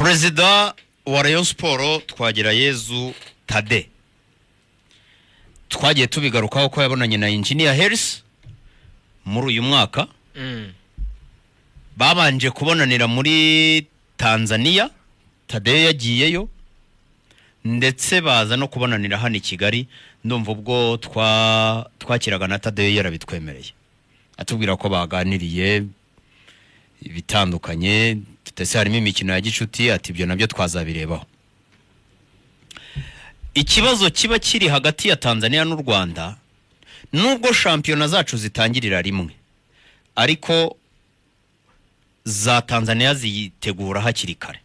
Perezida wa Rayon Sport Twagirayezu Tade, twagiye tubigarukaho ko yabonanye na Engineer Hersi muri uyu mwaka. Babanje kubonanira muri Tanzania, Tade yagiyeyo, ndetse baza no kubonanira hano i Kigali. Ndumva ubwo twakiraga na Tade yarabitwemereye, atubwira ko baganiriye ibitandukanye, ndetse harimo imikino ya gicuti, ati ibyo nabyo twazabirebaho. Ikibazo kiba kiri hagati ya Tanzania n'u Rwanda, nubwo shampiyona zacu zitangirira rimwe, ariko za Tanzania ziyitegura hakiri kare.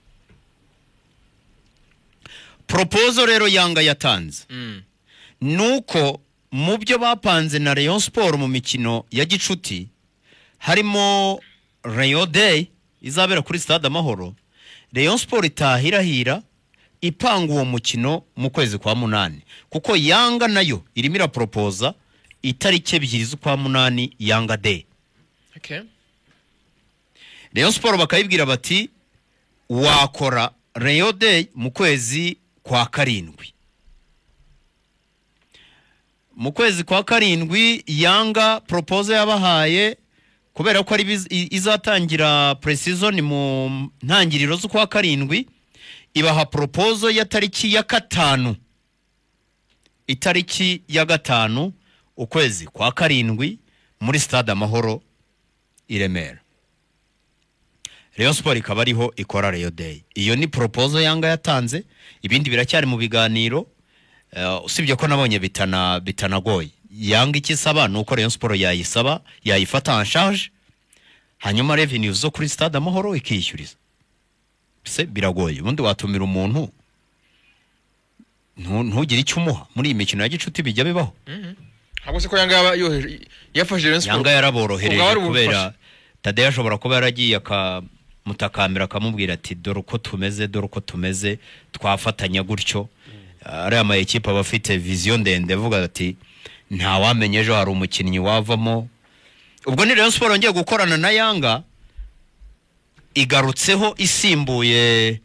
Proposal rero Yanga yatanze nuko mu byo bapanze na Rayon Sport mu mikino ya gicuti harimo Rayon Day izabera kuri Stade Amahoro. Rayon Sport itahirahira ipanga uwo mukino mu kwezi kwa 8, kuko Yanga nayo irimo iraporopoza itariki 2 z'ukwa 8, Yanga Day. Rayon Sport bakayibwira bati wakora Rayon Day mu kwezi kwa 7. Mu kwezi kwa 7 Yanga proposal yabahaye, kubera ko ari izatangira pre-season mu ntangiriro z'ukwa 7, ibaha proposal ya tariki ya 5, itariki ya 5 ukwezi kwa 7 muri Stade Amahoro i Remera. Rayon Sport ikaba ariho ikora Rayon Day. Iyo ni proposal Yanga yatanze, ibindi biracyari mu biganiro. Usibye ko nabonye bitanagoye. Yanga ikisaba nuko Rayon Sport yayisaba, yayifata en charge, hanyuma revenue zo kuri Stade Amahoro ikishyuriza. Se biragoye, ubundi watumira umuntu ntugire icyo umuha muri iyi mikino ya gicuti, bijya bibaho. Ntabwo se ko Yanga yafashe Rayon Sport? Yanga yaraborohereje kubera Tade ashobora kuba yaragiye akamutakambira akamubwira ati dore uko tumeze, dore uko tumeze, twafatanya gutyo. Ariya ma ekipe aba afite vision ndende, avuga ati nta wamenye ejo hari umukinnyi wavamo. Ubwo ni Rayon Sport ngiye gukorana na Yanga, igarutseho isimbuye.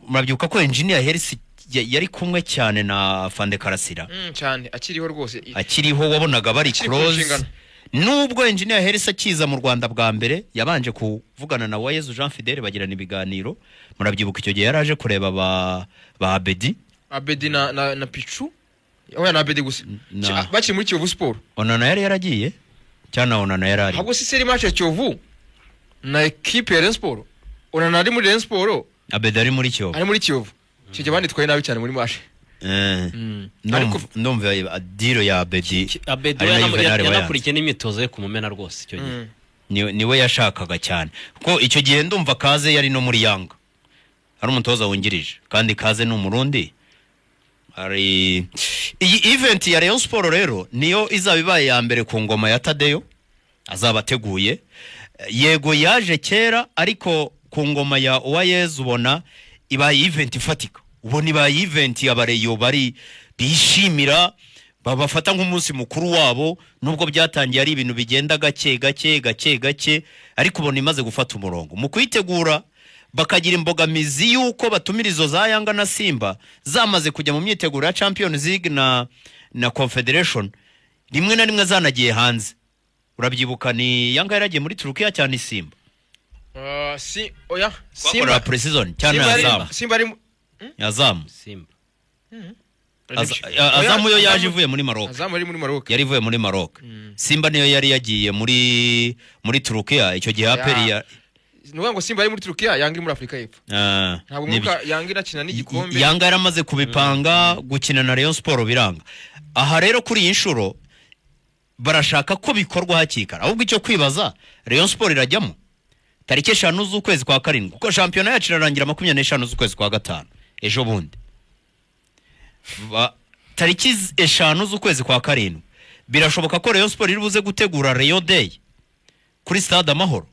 Murabyuka ko Engineer Hersi yari kumwe cyane na Fande Karasira cyane akiriho rwose, akiriho wabonaga bari close. Nubwo Engineer Hersi akiza mu Rwanda bwa mbere yabanje kuvugana na Wayezu Jean Fidele bagirana ibiganiro. Murabyibuka icyo gihe yaraje kureba ba Abedi na Pichu, oya na Abedi gusa bakiri muri Kiyovu Sport. Onana yari yaragiye cyane, Onana yari ari ahubwo si seri match ya Kiyovu na equipe ya Rayon Sport. Onana ari muri Rayon Sport, Abedi ari muri Kiyovu, ari muri Kiyovu. Icyo gihe banditwaye nabi cyane muri match. Ndumva diro ya Abedi, Abedi yanakurikiye n'imyitozo ye kumumena rwose icyo gihe. Niwe yashakaga cyane, kuko icyo gihe ndumva Kaze yari no muri Yanga, ari umutoza wungirije, kandi Kaze ni umurundi. Ari iyi event ya Rayon Sport rero niyo izaba ibaye ya mbere ku ngoma ya Tadeyo azaba ateguye. Yego yaje kera, ariko ku ngoma ya Uwayezu ubona ibaye event ifatika, ubona ibaye event y'abareyo bari bishimira, babafata nk'umunsi mukuru wabo, nubwo byatangiye ari ibintu bigenda gake gake gake gake, ariko ubona imaze gufata umurongo. Mu kuyitegura bakagira imbogamizi yuko batumira izo za Yanga na Simba zamaze kujya mu myiteguro ya Champions League na Confederation, rimwe na rimwe zanagiye hanze. Urabyibuka ni Yanga yaragiye muri Turukiya cyane Simba. Si oya Simba pre-season cyane Azam. Simba ari Azam. Simba. Azam yo yaje ivuye muri Maroc. Azam ari muri Maroc. Yari ivuye muri Maroc. Simba niyo yari yagiye muri Turukiya icyo gihe APR ya nuvuga ngo Simba ari muri Turukiya, Yanga iri muri Afrika y'Epfo. Ntabwo mwuka Yanga irakina n'igikombe. Yanga yaramaze kubipanga gukina na Rayon Sport biranga. Aha rero kuri iyi nshuro barashaka ko bikorwa hakiri kare. Ahubwo icyo kwibaza, Rayon Sport irajyamo tariki 5 z'ukwezi kwa 7, kuko shampiyona yacu irarangira 25 z'ukwezi kwa 5 ejo bundi. Tariki 5 z'ukwezi kwa 7 birashoboka ko Rayon Sport iri buze gutegura Rayon Day kuri Stade Amahoro.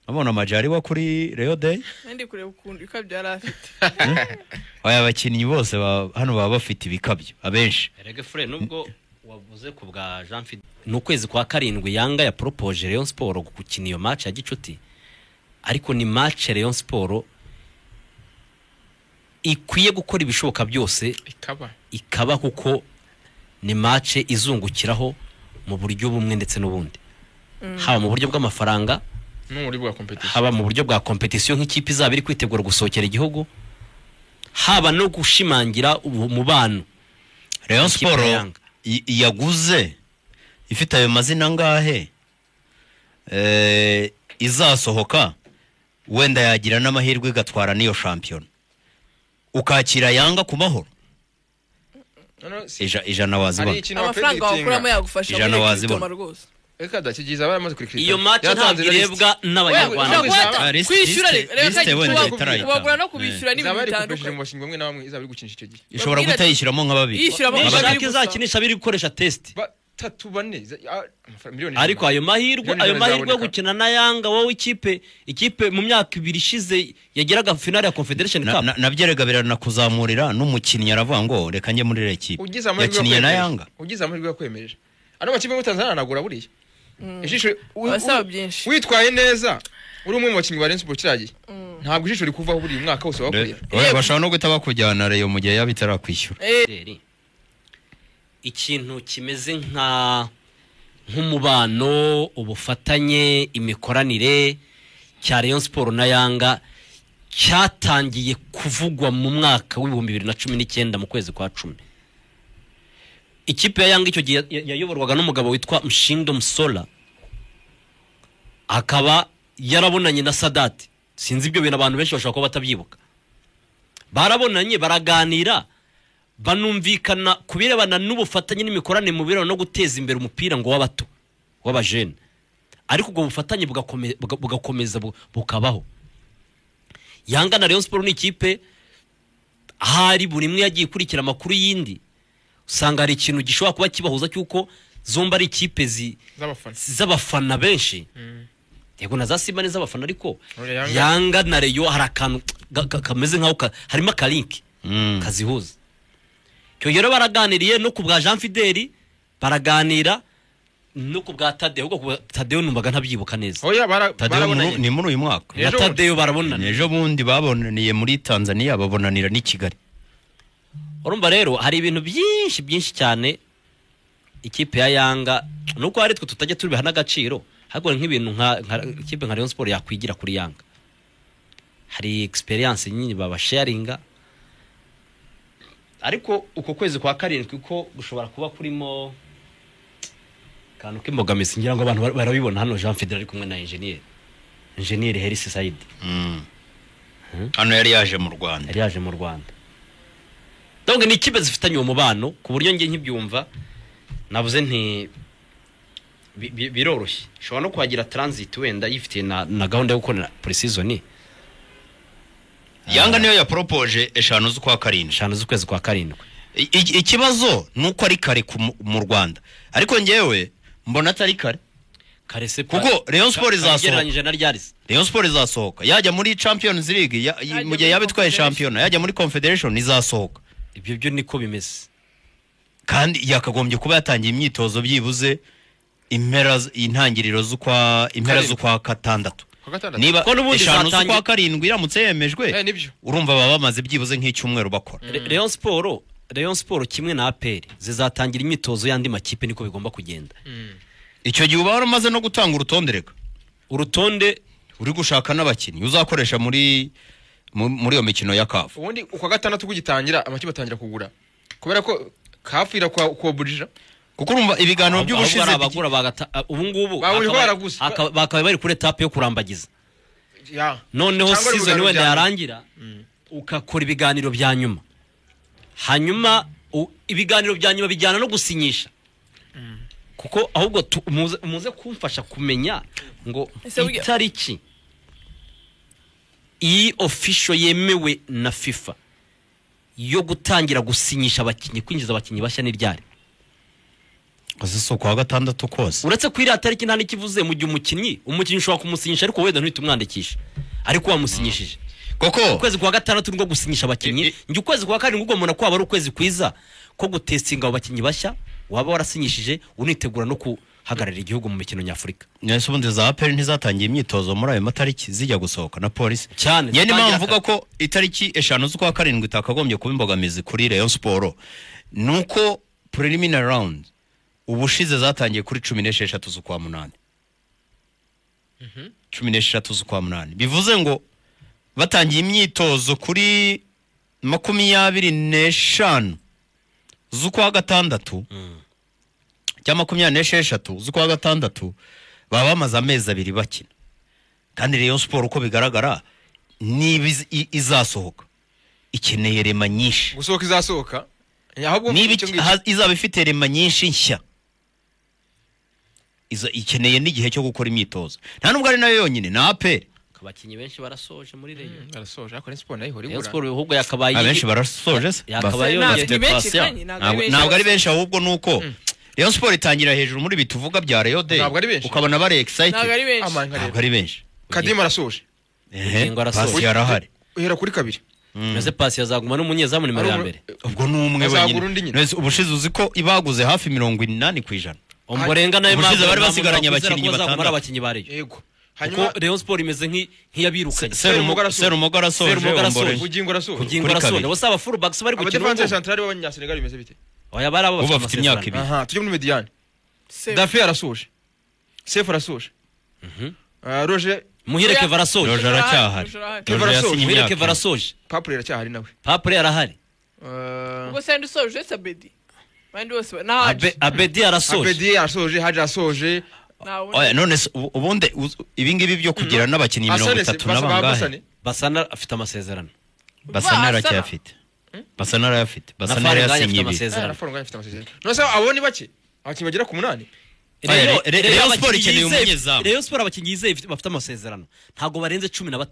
Abona amajari wa kuri Rayon Day ndi kureba ukuntu ikabyo yari afite. Oya abakinnyi bose hano baba bafite ibikabyo abenshi. Erega Fure nubwo wavuze ku bwa Jean Fidele ni ukwezi kwa 7 Yanga ya propoje Rayon Sport gukina iyo match ya gicuti. Ariko ni match Rayon Sport ikwiye gukora ibishoboka byose ikaba kuko ni match izungukiraho mu buryo bumwe ndetse n'ubundi. Haba mu buryo bw'amafaranga, haba mu buryo bwa competition nk'ikipe izaba iri kwitegura gusohokera igihugu, haba no gushimangira umubano. Rayon Sport yaguze ifite ayo mazina ngahe izasohoka wenda yagira n'amahirwe igatwara niyo shampiyona, ukakira Yanga ku mahoro. Ijana wazibona amafaranga wakuramo yagufasha ijana wazibona rwose. Reka dakigiza baramaze kurikira iyo match ntabwo irebwa n'abanyarwanda kwishyura reka kubagura no kubishyura n'ibintu bitandukanye. Mu bashinzwe bamwe na bamwe izaba iri gukinisha icyo gihe ishobora gutayishyiramo nka babiri nishaka izakinisha biri gukoresha test batatu bane miliyoni. Ariko ayo mahirwe yo gukina na Yanga wowe ikipe mu myaka ibiri ishize yageraga finale ya Confederation Cup nabyerega biranakuzamurira n'umukinnyi aravuga ngo reka njye muri ekipe yakiniye na Yanga ugize amahirwe yo kwemerera ano makipe mu Tanzania nagura buriya ijisho abasaba byinshi witwaye neza uri umwe mu bakinnyi ba Rayon Sport kiragiye ntabwo ijisho rikuvaho buri mwaka wose wakuye. Oya bashobora no guhita bakujyana Rayon mu gihe yaba itarakwishyura. Ikintu kimeze nka nk'umubano, ubufatanye, imikoranire cya Rayon Sport na Yanga cyatangiye kuvugwa mu mwaka wa 2019 mu kwezi kwa 10. Ikipe ya Yanga icyo gihe yayoborwaga n'umugabo witwa Mshindo Msola, akaba yarabonanye na Sadat. Sinzi ibyo bintu abantu benshi bashobora kuba batabyibuka. Barabonanye baraganira banumvikana kubirebana n'ubufatanye n'imikoranire mu birano no guteza imbere umupira ngo w'abato w'abajene, ariko ubwo bufatanye bugakomeza bukabaho. Yanga na Rayon Sport ni ikipe ahari buri imwe yagiye ikurikira amakuru yindi, usanga hari ikintu gishobora kuba kibahuza cyuko zomba ari ikipe z'abafana benshi. Yego na za Simba ni z'abafana, ariko Yanga na Rayon hari akantu kameze nkaho harimo akalinki kazihuza. Cyo rero baraganiriye no ku bwa Jean Fideli, baraganira no ku bwa Tadeo, ubwo Tadeo numvaga ntabyibuka neza. Oya Tadeo ni muri uyu mwaka na Tadeo barabonana ejo bundi babonaniye muri Tanzania, babonanira ni Kigali. Urumva rero hari ibintu byinshi byinshi cyane ikipe ya Yanga nuko ari twe tutajya tubiha n'agaciro, ahubwo nk'ibintu nka ikipe nka Rayon Sport yakwigira kuri Yanga. Hari experience nyinshi babasharinga, ariko uko kwezi kwa karindwi ko gushobora kuba kurimo kantu k'imbogamizi ngira ngo abantu barabibona. Hano Jean Fidel ari kumwe na engineer Herisi Said. Hano yari yaje mu Rwanda, Donc ni ikipe zifitanye uwo mubano ku buryo nge nkibyumva navuze nti biroroshye. Ushobora no kuhagira transit wenda yifitiye na gahunda yo gukora pre-season. Yanga niyo ya propoje 5 z'ukwa 7, 5 z'ukwezi kwa 7. Ikibazo nuko ari kare mu Rwanda, ariko ngewe mbona atari kare kare se kuko Rayon Sport izasohoka Rayon Sport izasohoka yajya muri Champions League mu gihe yaba itwaye shampiyona, yajya muri Confederation izasohoka. Ibyo byo niko bimeze, kandi yakagombye kuba yatangiye imyitozo byibuze impera intangiriro z'ukwa impera z'ukwa 6. Niba 5 z'ukwa 7 iramutse yemejwe, urumva baba bamaze byibuze nk'icyumweru bakora. Rayon Sport kimwe na APR zizatangira imyitozo y'andi makipe, niko bigomba kugenda. Icyo gihe uba waramaze no gutanga urutonde, reka urutonde uri gushaka n'abakinnyi uzakoresha muri iyo mikino ya CAF. Ubundi ukwa 6 kugitangira amakipe atangira kugura, kubera ko CAF irakoburira, kuko urumva ibiganiro by'ubushize abagura ubu ngubu bakaba bari kuri etape yo kurambagiza. Noneho season wenda yarangira ukakora ibiganiro bya nyuma, hanyuma ibiganiro bya nyuma bijyana no gusinyisha. Kuko ahubwo muze kumfasha kumenya ngo itariki iyi official yemewe na FIFA yo gutangira gusinyisha abakinnyi, kwinjiza abakinnyi bashya ni ryari? Ese kwa 6 kose uretse ko iriya tariki nta n'ikivuze mu gihe umukinnyi ushobora kumusinyisha ariko wenda ntuhite umwandikisha, ariko wamusinyishije. Koko ukwezi kwa 6 nibwo gusinyisha abakinnyi, njye ukwezi kwa 7 ubwo mbona ko aba ari ukwezi kwiza ko gutestinga abo bakinnyi bashya waba warasinyishije, unitegura no guhagararira igihugu mu mikino nyafurika. Nese ubundi za APR ntizatangiye imyitozo muri ayo matariki zijya gusohoka na polisi cyane. Njye niyo mpamvu mvuga ko itariki 5 z'ukwa 7 itakagombye kuba imbogamizi kuri Rayon Sport, nuko preliminary round ubushize zatangiye kuri 16 z'ukwa 8. 16 z'ukwa 8 bivuze ngo batangiye imyitozo kuri 25 z'ukwa 6 cyangwa 26 z'ukwa 6 baba bamaze amezi 2 bakina. Kandi Rayon Sport uko bigaragara niba izasohoka ikeneye rema nyinshi. Gusohoka izasohoka ahubwo niba izaba ifite rema nyinshi nshya iza ikeneye n'igihe cyo gukora imyitozo. Nta nubwo ari nayo yonyine na APR abakinyi benshi barasoje muri Rayon. Barasoje ariko Rayon Sport nayo ihora igura. Rayon Sport ahubwo yakabaye abenshi barasoje se yakabaye ntabwo ari benshi ahubwo nuko Rayon Sport itangira hejuru muri bituvuga bya Rayon Day ukabona bari excited. Ntabwo ari benshi. Kadima arasoje. Pasi yarahari. Uhera kuri kabiri. Meze pasi yazaguma n'umunyezamu nimero ya mbere. Ubwo ni umwe wenyine. Ubushize uzi ko ibaguze hafi 80%. Omborenga nayo ubushize bari basigaranye abakinnyi batandatu abakinnyi ba Rayon. Yego. Hanyuma Rayon Sport imeze nk'iyabirukanye. Serumogo arasoje, Bugingo arasoje. Bugingo arasoje. Bose aba full backs bari gukina. Abadefense centrale b'Abanyasenegal bimeze bite? Oya bari abo bafite imyaka ibiri. Aha, tujye muri mediane. Dafe arasoje. Sefu arasoje. Roger Muhire Keva arasoje. Roger aracyahari. Muhire Keva arasoje. Papure aracyahari nawe. Papure arahari. Ubwo se ndusoje Sabedi. Bandi bose na Haji. Abedi arasoje. Abedi arasoje, Haji arasoje. Oya none ubundi ibi ngibi byo kugira n'abakinnyi 30 n'abangahe? Basana afite amasezerano. Basana aracyafite. Basana arayafite. Basana yasinye ibi. None se abo ni bake? Abakinnyi bagera ku 8. Rayon Sport ikeneye umunyezamu. Rayon Sport abakinnyi yizeye bafite amasezerano ntago barenze 13.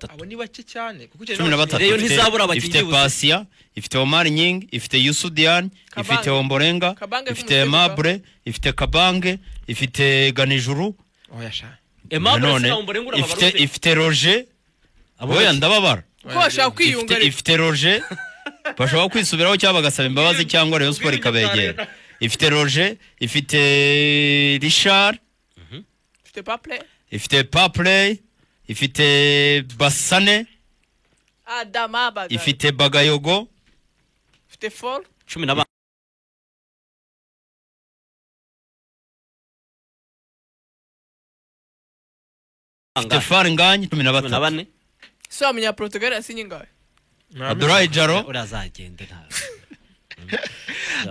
Abo ni bake cyane kuko 13. Rayon ntizabura abakinnyi. Ifite Pasia, ifite Omar Nying, ifite Youssou Diagne, ifite Omborenga, ifite Mabre, ifite Kabange, ifite Ganijuru. Oya sha. Aimable na Omborenga urababara. Ifite Roger. Oya ndababara. Ko bashaka kwiyunga. Ifite Roger. Bashaka kwisubiraho cyangwa bagasaba imbabazi cyangwa Rayon Sport ikabegera. Ifite Roger, ifite Richard, ifite Papley, ifite Papley, ifite Basane, Adama Bagayogo, ifite Bagayogo, ifite Fall 10 ifite Faringanye 13. So amenya Portugal yasinye ngawe. Abdoulaye Jaro urazagende nta.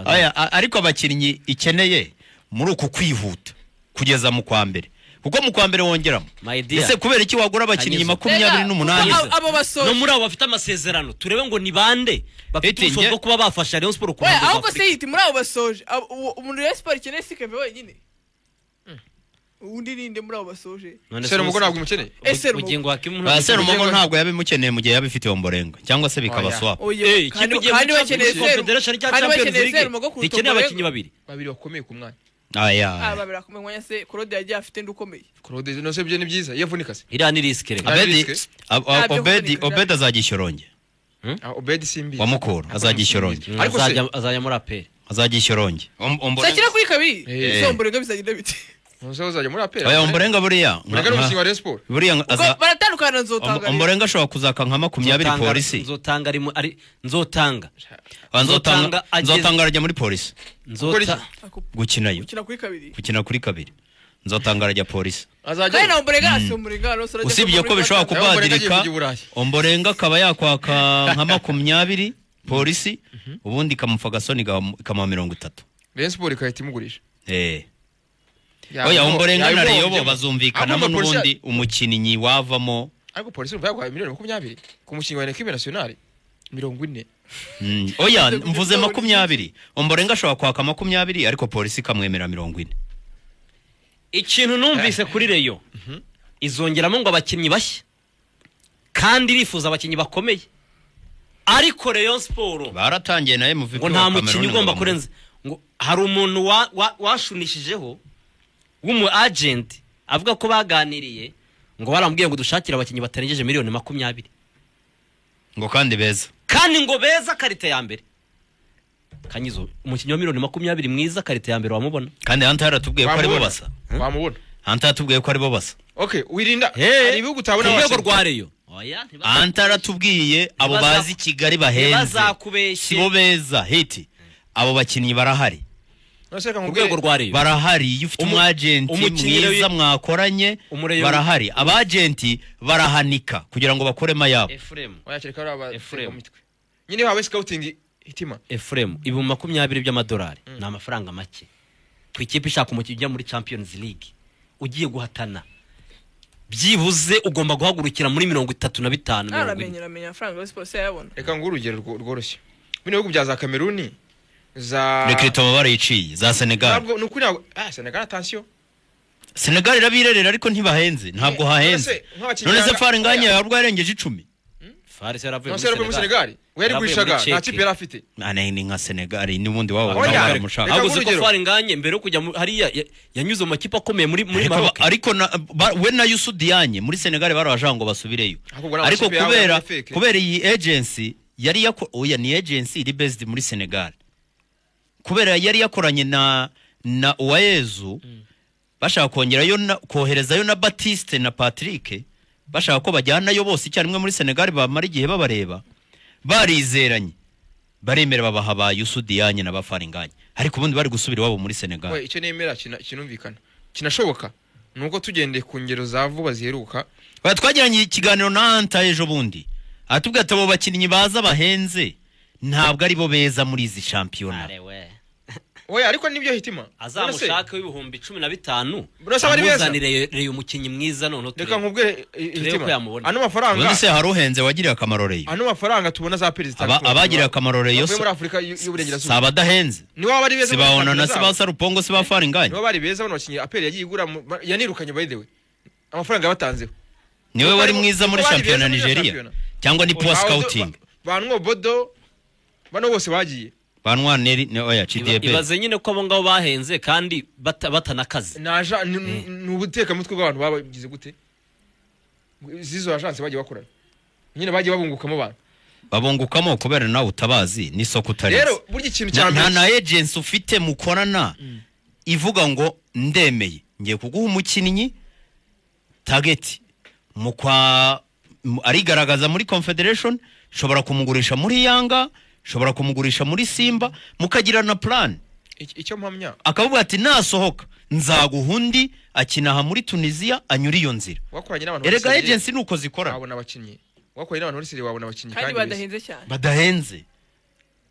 Aya ariko abakinnyi ikeneye muri uku kwihuta kugeza mu kwa mbere, kuko mu kwa mbere wongeramo. Ese kubera iki wagura abakinnyi 28 abo basoje no muri abo bafite amasezerano turebe ngo ni bande bafite ubushobozi bwo kuba bafasha Rayon Sport kuba. Ahubwo se yiti muri abo basoje umuntu Rayon Sport ikeneye si Keve wenyine. Undi ninde muri abo basoje? Serumogo ntabwo umukeneye. Bugingo hakimu. Serumogo ntabwo yabimukeneye mu gihe yabifite Omborenga cyangwa se bikaba swap. Kandi bakeneye Confederation cya Champions League. Ikeneye abakinnyi babiri. Babiri bakomeye ku mwanya. Aya. Babiri bakomeye mwanya se Claude yagiye afite ndukomeye. Claude no se byo ni byiza yavunika se. Iriya ni risk reka. Obedi azagishoronge. Obedi simbi. Wamukura azagishoronge. Ariko azajya muri APR. Azagishoronge. Sakira kuri kabiri. Omborenga bizagenda bite? Muze uzajya muri APR. Oya Omborenga buriya. Omborenga n'umukinnyi wa Rayon Sport. Buriya aza baratandukana nzotanga. Omborenga ashobora kuzaka nka 20 polisi. Nzotanga ari nzotanga. Nzotanga nzotanga arajya muri polisi. Nzota gukinayo. Gukina kuri kabiri. Gukina kuri kabiri. Nzotanga arajya polisi. Azajya. Kandi Omborenga asi Omborenga no sarajya. Usibye ko bishobora kubadirika Omborenga akaba yakwaka nka 20 polisi ubundi ikamufa gasoni ikamuha 30. Rayon Sport ikahita imugurisha. Oya Omborenga na Rayon bazumvikanamo n'ubundi umukinnyi wavamo. Ariko polisi urumva yaguhaye miliyoni 20 ku mukinnyi wa equipe nationale 40. Oya mvuze 20. Omborenga ashobora kwaka 20 ariko polisi ikamwemera 40. Ikintu numvise kuri Rayon izongeramo ngo abakinnyi bashya kandi rifuza abakinnyi bakomeye. Ariko Rayon Sport baratangiye na MVP ngo nta mukinnyi ugomba kurenza ngo hari umuntu washunishijeho w'umu agent avuga ko baganiriye ngo barambwiye ngo dushakire abakinnyi batarengeje miliyoni 20 ngo kandi beza kandi ngo beza karite ya mbere. Kanyizo umukinnyi wa 20 miliyoni mwiza qualité ya mbere wamubona. Kandi Anta yaratubwiye ko aribo basa. Wamubona. Anta yatubwiye ko aribo basa. Okay, wirinda, hari ibihugu utabona ku rwego abakinnyi. rwa Rayon, oya. Anta yaratubwiye abo bazi Kigali bahenze Ntibazakubeshye. sibo beza. Hiti, abo bakinnyi barahari. None se reka Ku nkubwire- rwego rwa Rayon. Barahari. Iyo ufite umwagenti umukinnyi mwiza mwakoranye, barahari. Abagenti barahanika kugira ngo bakoremo ayabo. Efuremu. Oya, kereka ari aba Ephraim. mitwe nyine hawe scouting hitima. Efuremu, 20,000 by'amadolari ni amafaranga make ku ikipe ishaka umukinnyi ujya muri Champions League, ugiye guhatana. Byibuze ugomba guhagurukira muri 35, 40. Aramenya, uramenya amafaranga yose Sport yayabona. Reka nguhe urugero rworoshye, bino bihugu bya za Kameruni, za Recrutement barayiciye za Senegal. Ntabwo ni ukuri, ntabwo, Senegal, attention. Senegal irabirerera, ariko ntibahenze, ntabwo hahenze. None se, nk'abakinnyi None se Faringanya Oya. yarubwo yarengeje 10? Faris yaravuye None se yaravuye muri Senegal, we yari Yaravuye gurishaga muri nta Czech. kipe yari afite. Ane ni nka Senegal n'ubundi wabo Oya. nabo baramushaka. Reka Ahubwo nguhe uzi ko urugero. Faringanye mbere yo kujya hariya yanyuze mu makipe akomeye muri Ariko, Maroc. ariko we na Youssou Diagne muri Senegal barabashaka ngo basubireyo. Ahubwo ni Ariko amakipe yabo kubera yari fake. kubera iyi agency yari yako, oya, ni agency iri based muri Senegal, kubera yari yakoranye na Uwayezu, bashaka kongerayo na koherezayo na Batiste na Patrick, bashaka ko bajyanayo bose icyarimwe muri Senegal, bamara igihe babareba, barizeranye, baremera babaha ba Youssou Diagne na Bafaringanye, ariko ubundi bari gusubira iwabo muri Senegal. We, icyo nemera kinumvikana, kinashoboka, ni uko tugendeye ku ngero za vuba ziheruka. Oya, twagiranye ikiganiro na Anta ejo bundi, aratubwira ati abo bakinnyi baza bahenze ntabwo aribo beza muri izi shampiyona. Arewe. Oya, ariko nibyo hitima. Azamushake w'15,000 Burasa bari beza. amuzanire Rayon umukinnyi mwiza noneho Reka turebe. nkubwire, Turebe hitima, ko yamubona. ano mafaranga Ubundi se hari uhenze wagiriye akamaro Rayon? Ano mafaranga tubona za perezida Abagiriye akamaro Rayon bavuye muri Afurika si y'Uburengerazuba abadahenze? Nibo baba ari beza Si muri ba Onana, shampiyona si zabo. ba Sarupongo, si ba Faringanye? Nibo bari beza. Bano bakinnyi APR yagiye igura yanirukanye, by the way, amafaranga yabatanzeho. Niwe wari mwiza muri Kuko bari shampiyona beza muri Nigeria shampiyona. cyangwa ni poor scouting? Ba Nwobodo, bano bose bagiye. Banwaneri ne, oya, Chidiebe. Ibaze nyine ko abo ngabo bahenze kandi batanakaze. Naja ni ubutekamutwe bw'abantu babagize gute zizo agence bagiye bakorana nyine, bagiye babungukamo abantu. Babungukamo kubera nawe utabazi n'isoko utarizi. Rero burya ikintu cya Nta mbere na agency ufite mukorana ivuga ngo ndemeye ngiye kuguha umukinnyi, target mu kwa arigaragaza muri Confederation, nshobora kumugurisha muri Yanga, nshobora kumugurisha muri Simba, mukagira na plan. Icyo mpamya Akavuga ati nasohoka nzaguha undi akina aha muri Tunisia, anyura iyo nzira. Wakoranye n'abantu Erega muri Serie agency nuko zikora. Wabona abakinnyi. Wakoranye n'abantu muri Serie wabona abakinnyi kandi kandi beza. badahenze cyane. Badahenze.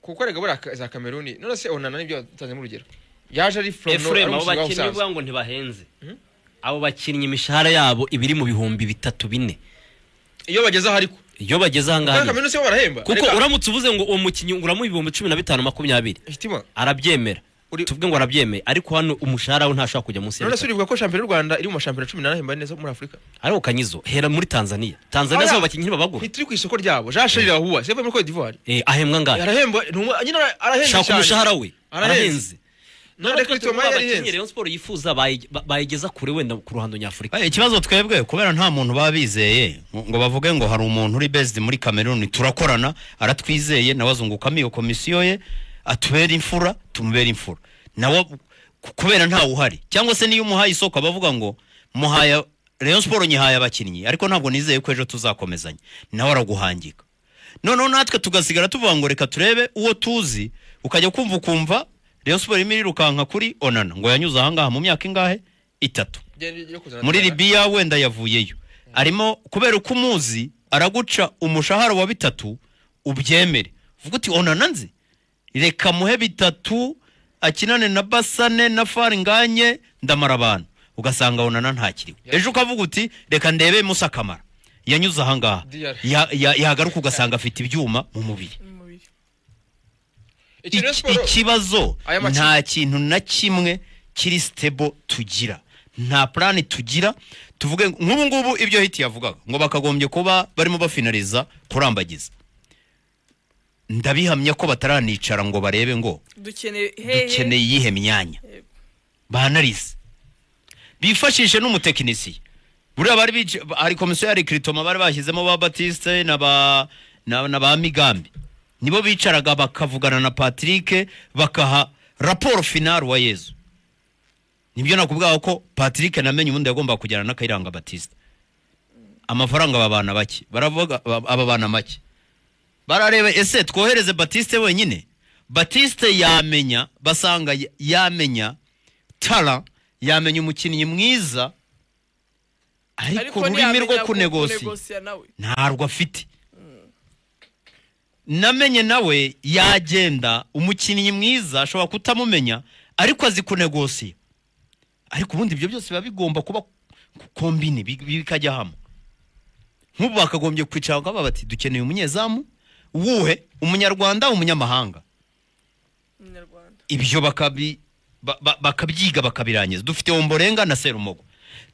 Kuko erega buriya za Cameroon, none se Onana nibyo watanzemo urugero, yaje ari from Efuremu, ari abo umushinga bakinnyi usanzwe. uvuga ngo ntibahenze, abo bakinnyi imishahara yabo ibiri mu 3,000, 4,000. Iyo bageze aho ariko Iyo bageze aha ngaha muri nyine. Cameroon se bo barahemba. Kuko Reka, uramutse uvuze ngo uwo mukinnyi uramuha 15,000, 20, hitima arabyemera. Tuvuge ngo arabyemeye, ariko hano umushahara we ntashobora kujya munsi ya None se 3. uribuka ko shampiyona y'u Rwanda iri mu mashampiyona 14 ahemba neza muri Afurika? Ariko Kanyizo, hera muri Tanzania. Tanzania Oya. se abo bakinnyi ntibabagura? Ntituri ku isoko ryabo. Jean Charles Ahoua se muri Cote d'Ivoire? Ahembwa angahe? Arahembwa, nyine arahenze Shaka cyane. umushahara we. Arahenze. Arahenze. None reka Mitoma yari Abakinnyi ihenze. Rayon Sport yifuza bayigeza kure wenda ku ruhando nyafurika. Ikibazo twebwe kubera nta muntu baba bizeye ngo bavuge ngo hari umuntu uri based muri Cameroon turakorana, aratwizeye, nawe azungukamo iyo komisiyo ye, atubera imfura, tumubera imfura nawe kubera ntawe uhari. Cyangwa se niyo umuhaye isoko abavuga ngo muhaye Rayon Sport, nyihaye abakinnyi, ariko ntabwo nizeye ko ejo tuzakomezanya, nawe araguhangika. Noneho natwe tugasigara tuvuga ngo reka turebe uwo tuzi. Ukajya kumva ukumva Rayon Sport irimo irirukanka kuri Onana ngo yanyuze ahangaha mu myaka ingahe, 3 muri Libya, wenda yavuyeyo arimo kubera uko umuzi araguca umushahara wa 3, ubyemere uvuga uti Onana nzi, reka muhe 3 akinane na Basane na Faringanye, ndamara abantu. Ugasanga Onana ntakiriwe. Ejo ukavuga uti reka ndebe Musa Kamara yanyuze ahangaha. DR. Yagaruka ugasanga afite ibyuma mu mubiri. Mu mubiri. Iki Rayon Sport Ikibazo Aya makipe- nta kintu na kimwe kiri stable tugira, nta plan tugira. Tuvuge nk'ubu ngubu ibyo Hiti yavugaga ngo bakagombye kuba barimo bafinaliza kurambagiza, ndabihamya ko bataranicara ngo barebe ngo dukeneye hehe? Dukeneye iyihe myanya? Yego. Banarize, bifashishe n'umutekinisiye. Buriya bari hari komisiyo ya recrutement bari bashyizemo ba Batiste na ba Migambi. Nibo bicaraga bakavugana na Patrick, bakaha raporo finale wa Yezu. Nibyo nakubwaho ko Patrick namenye ubundi yagomba kujyana na Kayiranga Baptiste. Amafaranga babana bake, baravuga aba bana make, barareba ese twohereze Baptiste wenyine? Baptiste yamenya, basanga yamenya tara, yamenya umukinnyi mwiza, ariko ururimi rwo ntiyamenya kunegosiya kunegosiya nawe ntarwo afite. Namenye nawe yagenda, umukinnyi mwiza ashobora kutamumenya ariko azi kunegosiya. Ariko ubundi ibyo byose biba bigomba kuba kombine, bikajya hamwe. Nk'ubu bakagombye kwicara bakavuga bati dukeneye umunyezamu wuhe, umunyarwanda, umunyamahanga? Umunyarwanda. Ibyo bakabyiga bakabirangiza. Dufite Omborenga na Serumogo,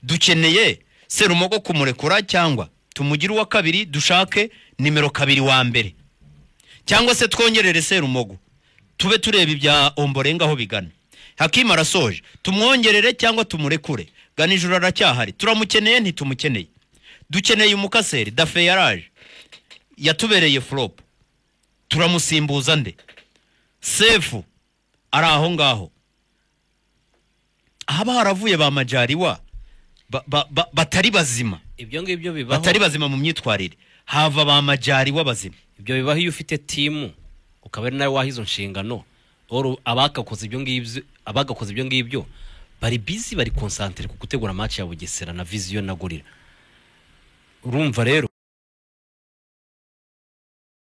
dukeneye Serumogo kumurekura cyangwa tumugire uwa kabiri, dushake nimero 2 wa mbere, cyangwa se twongerere Serumogo tube tureba ibya Omborenga aho bigana. Hakim arasoje, tumwongerere cyangwa tumurekure. Ganijuru aracyahari, turamukeneye ntitumukeneye. Dukeneye umukaseri, Dafe yaraje yatubereye flop, turamusimbuza nde? Sefu ari aho ngaho. Ahaba haravuye ba Majariwa batari bazima, ibyo ngibyo bibaho, batari bazima mu myitwarire, hava ba Majariwa bazima. Ibyo bibaho iyo ufite timu ukaba ari nawe waha izo nshingano. Abagakoze ibyo ngibyo bari busy, bari concentré ku gutegura match ya Bugesera na Vision na Gorilla. Urumva rero.